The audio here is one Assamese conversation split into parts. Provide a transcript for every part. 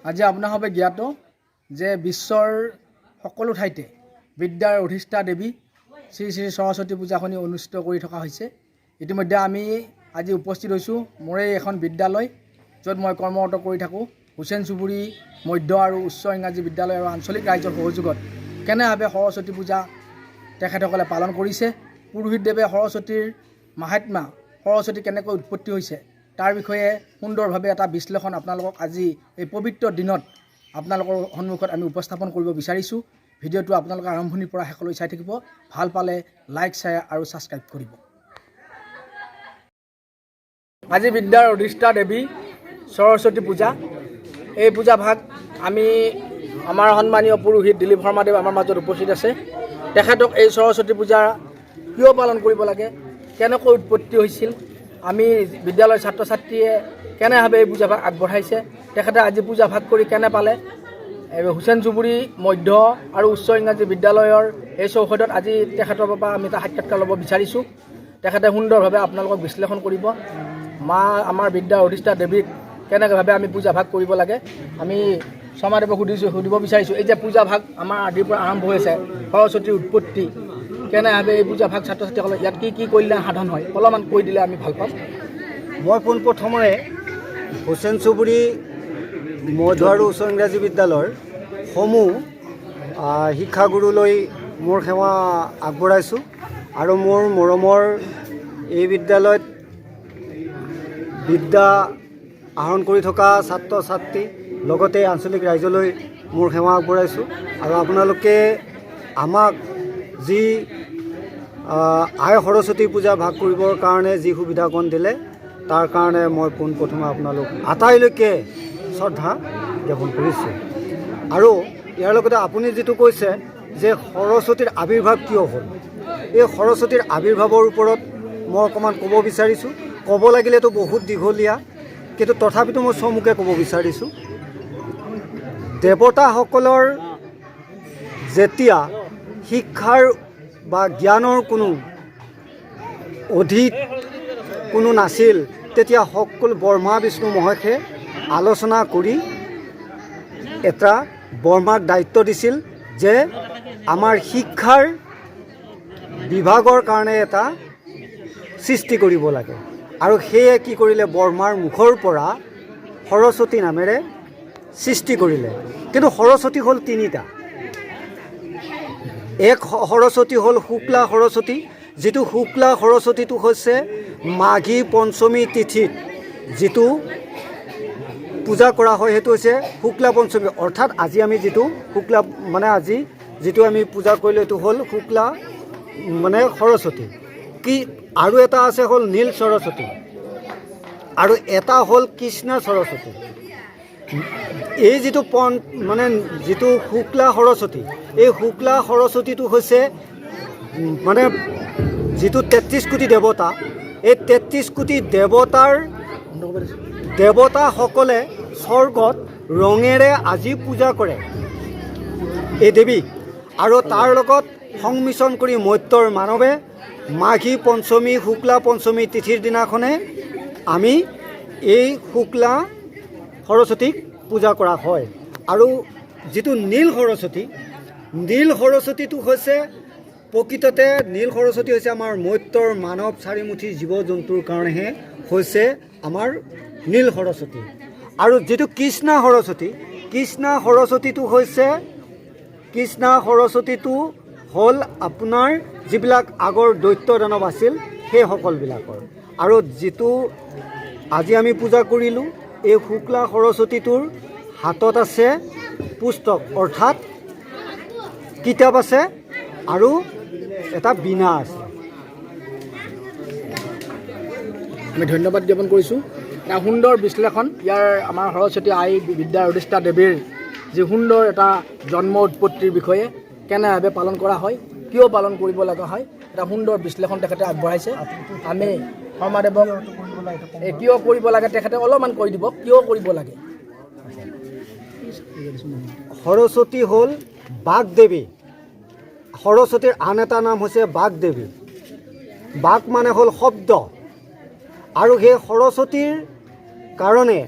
আজি আপোনাসবে জ্ঞাত যে বিশ্বৰ সকলো ঠাইতে বিদ্যাৰ অধিষ্ঠা দেৱী শ্ৰী শ্ৰী সৰস্বতী পূজাখনি অনুষ্ঠিত কৰি থকা হৈছে। ইতিমধ্যে আমি আজি উপস্থিত হৈছোঁ মোৰেই এখন বিদ্যালয়, য'ত মই কৰ্মৰত কৰি থাকোঁ, হুছেইন চুবুৰী মধ্য আৰু উচ্চ ইংৰাজী বিদ্যালয় আৰু আঞ্চলিক ৰাইজৰ সহযোগত কেনেভাৱে সৰস্বতী পূজা তেখেতসকলে পালন কৰিছে, পুৰোহিতদেৱে সৰস্বতীৰ মাহাত্ম্য, সৰস্বতী কেনেকৈ উৎপত্তি হৈছে তাৰ বিষয়ে সুন্দৰভাৱে এটা বিশ্লেষণ আপোনালোকক আজি এই পবিত্ৰ দিনত আপোনালোকৰ সন্মুখত আমি উপস্থাপন কৰিব বিচাৰিছোঁ। ভিডিঅ'টো আপোনালোকে আৰম্ভণিৰ পৰা শেষলৈ চাই থাকিব। ভাল পালে লাইক, শ্বেয়াৰ আৰু ছাবস্ক্ৰাইব কৰিব। আজি বিদ্যাৰ অধিষ্ঠা দেৱী সৰস্বতী পূজা। এই পূজা ভাগ আমি আমাৰ সন্মানীয় পুৰোহিত দিলীপ শৰ্মাদেৱ আমাৰ মাজত উপস্থিত আছে। তেখেতক এই সৰস্বতী পূজা কিয় পালন কৰিব লাগে, কেনেকৈ উৎপত্তি হৈছিল, আমি বিদ্যালয়ৰ ছাত্ৰ ছাত্ৰীয়ে কেনেভাৱে এই পূজা ভাগ আগবঢ়াইছে, তেখেতে আজি পূজা ভাগ কৰি কেনে পালে, এই হুছেইন চুবুৰী মধ্য আৰু উচ্চ ইংৰাজী বিদ্যালয়ৰ এই চৌহদত আজি তেখেতৰ পৰা আমি এটা সাক্ষাৎকাৰ ল'ব বিচাৰিছোঁ। তেখেতে সুন্দৰভাৱে আপোনালোকক বিশ্লেষণ কৰিব মা আমাৰ বিদ্যাৰ অধিষ্ঠা দেৱীক কেনেকুৱাভাৱে আমি পূজা ভাগ কৰিব লাগে। আমি শৰ্মাদেৱক সুধিছোঁ, সুধিব বিচাৰিছোঁ, এই যে পূজা ভাগ আমাৰ আদিৰ পৰা আৰম্ভ হৈছে, সৰস্বতীৰ উৎপত্তি কেনেভাৱে, এই পূজা ভাগ ছাত্ৰ ছাত্ৰীসকলে ইয়াত কি কি কল্যাণ সাধন হয়, অলপমান কৈ দিলে আমি ভাল পাম। মই পোনপ্ৰথমে হুছেইন চুবুৰী মধ্য আৰু উচ্চ ইংৰাজী বিদ্যালয়ৰ সমূহ শিক্ষাগুৰুলৈ মোৰ সেৱা আগবঢ়াইছোঁ আৰু মোৰ মৰমৰ এই বিদ্যালয়ত বিদ্যা আহৰণ কৰি থকা ছাত্ৰ ছাত্ৰী, লগতে আঞ্চলিক ৰাইজলৈ মোৰ সেৱা আগবঢ়াইছোঁ। আৰু আপোনালোকে আমাক যি আই সৰস্বতী পূজা ভাগ কৰিবৰ কাৰণে যি সুবিধাকণ দিলে, তাৰ কাৰণে মই পোনপ্ৰথমে আপোনালোক আটাইলৈকে শ্ৰদ্ধা জ্ঞাপন কৰিছোঁ। আৰু ইয়াৰ লগতে আপুনি যিটো কৈছে যে সৰস্বতীৰ আৱিৰ্ভাৱ কিয় হ'ল, এই সৰস্বতীৰ আৱিৰ্ভাৱৰ ওপৰত মই অকণমান ক'ব বিচাৰিছোঁ। ক'ব লাগিলেতো বহুত দীঘলীয়া, কিন্তু তথাপিতো মই চমুকে ক'ব বিচাৰিছোঁ। দেৱতাসকলৰ যেতিয়া শিক্ষাৰ বা জ্ঞানৰ কোনো অধিক কোনো নাছিল, তেতিয়া সকলো ব্ৰহ্মা, বিষ্ণু, মহেশে আলোচনা কৰি এটা ব্ৰহ্মাক দায়িত্ব দিছিল যে আমাৰ শিক্ষাৰ বিভাগৰ কাৰণে এটা সৃষ্টি কৰিব লাগে। আৰু সেয়ে কি কৰিলে, ব্ৰহ্মাৰ মুখৰ পৰা সৰস্বতী নামেৰে সৃষ্টি কৰিলে। কিন্তু সৰস্বতী হ'ল তিনিটা। এক সৰস্বতী হ'ল শুক্লা সৰস্বতী, যিটো শুক্লা সৰস্বতীটো হৈছে মাঘী পঞ্চমী তিথিত যিটো পূজা কৰা হয়, সেইটো হৈছে শুক্লা পঞ্চমী। অৰ্থাৎ আজি আমি যিটো শুক্লা, মানে আজি যিটো আমি পূজা কৰিলোঁ, এইটো হ'ল শুক্লা মানে সৰস্বতী। কি আৰু এটা আছে হ'ল নীল সৰস্বতী আৰু এটা হ'ল কৃষ্ণা সৰস্বতী। এই যিটো মানে যিটো শুক্লা সৰস্বতী, এই শুক্লা সৰস্বতীটো হৈছে মানে যিটো 33 কোটি দেৱতা, এই 33 কোটি দেৱতাৰ দেৱতাসকলে স্বৰ্গত ৰঙেৰে আজি পূজা কৰে এই দেৱীক। আৰু তাৰ লগত সংমিশ্ৰণ কৰি মৰ্ত্যৰ মানৱে মাঘী পঞ্চমী, শুক্লা পঞ্চমী তিথিৰ দিনাখনে আমি এই শুক্লা সৰস্বতীক পূজা কৰা হয়। আৰু যিটো নীল সৰস্বতী, নীল সৰস্বতীটো হৈছে প্ৰকৃততে নীল সৰস্বতী হৈছে আমাৰ মৰ্ত্যৰ মানৱ চাৰিমুঠি জীৱ জন্তুৰ কাৰণেহে হৈছে আমাৰ নীল সৰস্বতী। আৰু যিটো কৃষ্ণা সৰস্বতী, কৃষ্ণা সৰস্বতীটো হৈছে, কৃষ্ণা সৰস্বতীটো হ'ল আপোনাৰ যিবিলাক আগৰ দৈত্য দানৱ আছিল, সেই সকলবিলাকৰ। আৰু যিটো আজি আমি পূজা কৰিলোঁ, এই শুক্লা সৰস্বতীটোৰ হাতত আছে পুস্তক, অৰ্থাৎ কিতাপ আছে আৰু এটা বীণা আছে। আমি ধন্যবাদ জ্ঞাপন কৰিছোঁ। এটা সুন্দৰ বিশ্লেষণ ইয়াৰ আমাৰ সৰস্বতী আই বিদ্যাৰ অধিষ্ঠা দেৱীৰ যি সুন্দৰ এটা জন্ম উৎপত্তিৰ বিষয়ে, কেনেভাৱে পালন কৰা হয়, কিয় পালন কৰিব লগা হয়, এটা সুন্দৰ বিশ্লেষণ তেখেতে আগবঢ়াইছে। আমি শৰ্মাদেৱক এই কিয় কৰিব লাগে তেখেতে অলপমান কৈ দিব, কিয় কৰিব লাগে। সৰস্বতী হ'ল বাগদেৱী। সৰস্বতীৰ আন এটা নাম হৈছে বাগদেৱী। বাক মানে হ'ল শব্দ। আৰু সেই সৰস্বতীৰ কাৰণে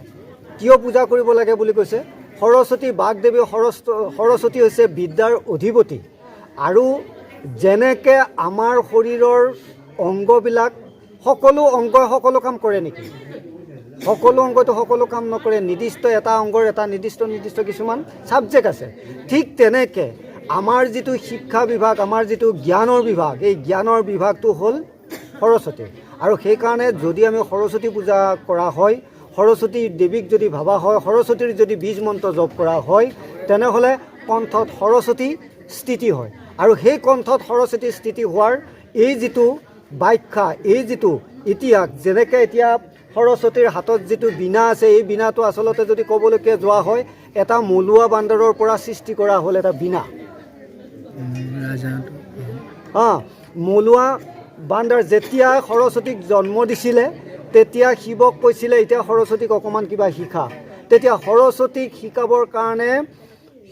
কিয় পূজা কৰিব লাগে বুলি কৈছে। সৰস্বতী বাগদেৱী সৰস্বতী হৈছে বিদ্যাৰ অধিপতি। আৰু যেনেকৈ আমাৰ শৰীৰৰ অংগবিলাক, সকলো অংগই সকলো কাম কৰে নেকি? সকলো অংগইতো সকলো কাম নকৰে। নিৰ্দিষ্ট এটা অংগৰ এটা নিৰ্দিষ্ট নিৰ্দিষ্ট কিছুমান ছাবজেক্ট আছে। ঠিক তেনেকৈ আমাৰ যিটো শিক্ষা বিভাগ, আমাৰ যিটো জ্ঞানৰ বিভাগ, এই জ্ঞানৰ বিভাগটো হ'ল সৰস্বতী। আৰু সেইকাৰণে যদি আমি সৰস্বতী পূজা কৰা হয়, সৰস্বতী দেৱীক যদি ভাবা হয়, সৰস্বতীৰ যদি বীজ মন্ত্ৰ জপ কৰা হয়, তেনেহ'লে কণ্ঠত সৰস্বতী স্থিতি হয়। আৰু সেই কণ্ঠত সৰস্বতী স্থিতি হোৱাৰ এই যিটো ব্যাখ্যা, এই যিটো ইতিহাস, যেনেকৈ এতিয়া সৰস্বতীৰ হাতত যিটো বীণা আছে, এই বীণাটো আচলতে যদি ক'বলৈকে যোৱা হয়, এটা মলুৱা বান্দৰৰ পৰা সৃষ্টি কৰা হ'ল এটা বীণা। মলুৱা বান্দৰ যেতিয়া সৰস্বতীক জন্ম দিছিলে, তেতিয়া শিৱক কৈছিলে, এতিয়া সৰস্বতীক অকণমান কিবা শিকা। তেতিয়া সৰস্বতীক শিকাবৰ কাৰণে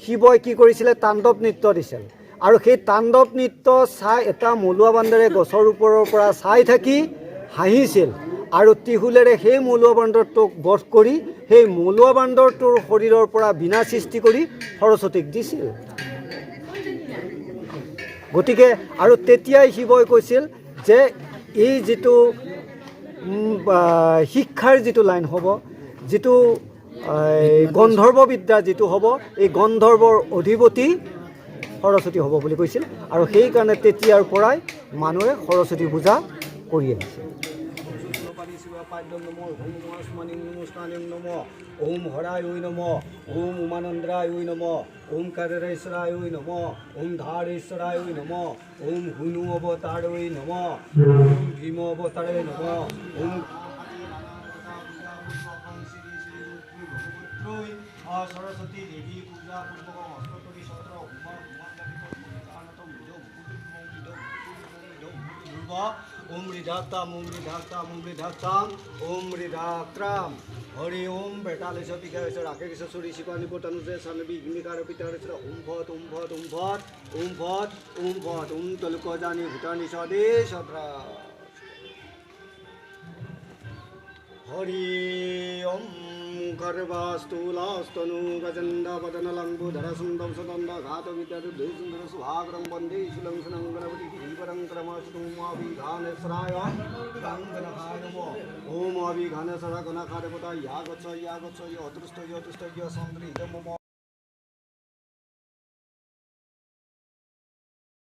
শিৱই কি কৰিছিলে? তাণ্ডৱ নৃত্য দিছিল। আৰু সেই তাণ্ডৱ নৃত্য চাই এটা মলুৱা বান্দৰে গছৰ ওপৰৰ পৰা চাই থাকি হাঁহিছিল আৰু ত্ৰিশূলেৰে সেই মলুৱা বান্দৰটোক বধ কৰি সেই মলুৱা বান্দৰটোৰ শৰীৰৰ পৰা বীণা সৃষ্টি কৰি সৰস্বতীক দিছিল। গতিকে আৰু তেতিয়াই শিৱই কৈছিল যে এই যিটো শিক্ষাৰ যিটো লাইন হ'ব, যিটো এই গন্ধৰ্ব বিদ্যা যিটো হ'ব, এই গন্ধৰ্বৰ অধিপতি সৰস্বতী হ'ব বুলি কৈছিল। আৰু সেইকাৰণে তেতিয়াৰ পৰাই মানুহে সৰস্বতী পূজা কৰি আহিছে। ওম হৰায় নম, ওম উমানন্দ্ৰায় নম, ওম কাৰেশ্বৰায় নম, ওম ধাৰেশ্বৰায় নম, ওম হুনু অৱতাৰৈ নম, ওম ভীম অৱতাৰে নম, ওম সৰস্বতী দেৱী পূজা পূৰ্বক অষ্টতৰী সত্ৰ ওম ৰিধাত্তাম ওম ৰিধাত্তাম ওম ৰিধাত্তাম ওম ৰিধাত্ৰাম হৰি ওম বেতালেশ পিকাৰেশ ৰাকেশ চৰি শিৱানী বতানুজে চানবি ইমিকাৰ পিতাৰেশ ওম ভট ওম ভট ওম ভট ওম ভট ওম ভট ওম তলুক জানি ভূটানি স্বদেশ হৰি ওম গৰ্ভাস্তূলাস্তনু গজন্দ বদন লম্বুধৰ সুন্দম সুদন্দ ঘাত বিদ্যাদু সুন্দৰ সুভাগরং বন্দে শিলং সুনং গণপতি ধীবরং ক্রমাসুতুমাভিঘানেশ্বরায় গঙ্গনখায় নমঃ। ওম অভিঘানেশ্বর গণখাদেবতা ইয়া গচ্ছ ইয়া গচ্ছ ইয় অদৃষ্ট ইয় তুষ্ট ইয় সন্দ্রি মম।